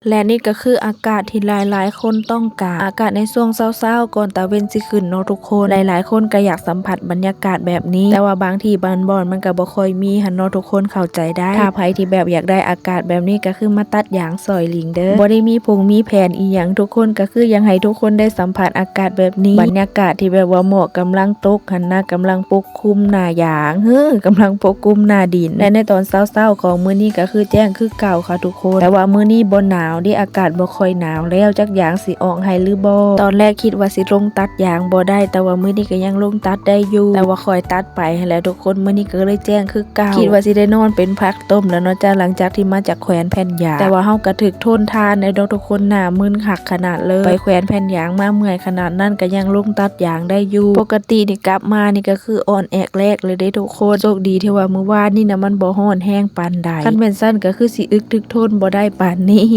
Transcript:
ແລະນີ້ກໍຄືອາກາດທີ່ຫຼາຍໆຄົນຕ້ອງການ ອາກາດໃນຊ່ວງເຊົ້າໆ ກ່ອນຕາເວັນຊິຂຶ້ນເນາະທຸກຄົນ ຫຼາຍໆຄົນກໍຢາກສຳຜັດບັນຍາກາດແບບນີ້ ແຕ່ວ່າບາງທີ່ບາງບ່ອນມັນກໍບໍ່ຄ່ອຍມີຫັ້ນເນາະ ທຸກຄົນເຂົ້າໃຈໄດ້. ຖ້າໃຜທີ່ແບບຢາກໄດ້ອາກາດແບບນີ້ ກໍຄືມາຕັດຢາງຊ່ອຍລິງເດີ້ ບໍ່ໄດ້ມີຜົງມີແຜນອີ່ຫຍັງ ທຸກຄົນກໍຄືຢາກໃຫ້ທຸກຄົນໄດ້ສຳຜັດອາກາດແບບນີ້ ບັນຍາກາດທີ່ແບບວ່າໝອກກຳລັງຕົກຫັ້ນນະ ກຳລັງປົກຄຸມໜ້າຢາງ ເຮີ ກຳລັງປົກຄຸມໜ້າດິນ ແລະໃນຕອນເຊົ້າໆຂອງມື້ນີ້ກໍຄືແຈ້ງຄືເກົ່າ ເຂົ້າທຸກຄົນ ແຕ່ວ່າມື້ນີ້ບໍ່ໜາວເດ້ ອາກາດບໍ່ຄ່ອຍໜາວແລ້ວ ຈັກຢາງຊິອອກໃຫ້ຫຼືບໍ່. ຕອນແລກຄິດວ່າຊິລົງຕັດຢາງບໍ່ໄດ້ ແຕ່ວ່າມື້ນີ້ກໍຍັງລົງຕັດໄດ້ຢູ່ ແຕ່ວ່າຂ້ອຍຕັດໄປຫັ້ນແຫຼະທຸກຄົນ ມື້ນີ້ກໍເລີຍແຈ້ງຄືເກົ່າ. ຄິດວ່າຊິໄດ້ນອນເປັນຜັກຕົ້ມແລ້ວເນາະຈ້າ ຫຼັງຈາກທີ່ມາຈາກແຂວນແຜ່ນຢາງ ແຕ່ວ່າເຮົາກໍຖືກທົນທານແດ່ເນາະທຸກຄົນ ໜ້າມຶນຄັກຂະໜາດເລີຍ ໄປແຂວນແຜ່ນຢາງມາເມື່ອຍຂະໜາດນັ້ນ ກໍຍັງລົງຕັດຢາງໄດ້ຢູ່. ປົກກະຕິນີ້ກັບມານີ້ກໍຄືອ່ອນແອກແລກເລີຍເດ້ທຸກຄົນ ໂຊກດີທີ່ວ່າມື້ວານນີ້ນະ ມັນບໍ່ຮ້ອນແຮງປານໃດ ຄັນແມ່ນຊັ້ນກໍຄືຊິອຶດຖືກທົນບໍ່ໄດ້ປານນີ້.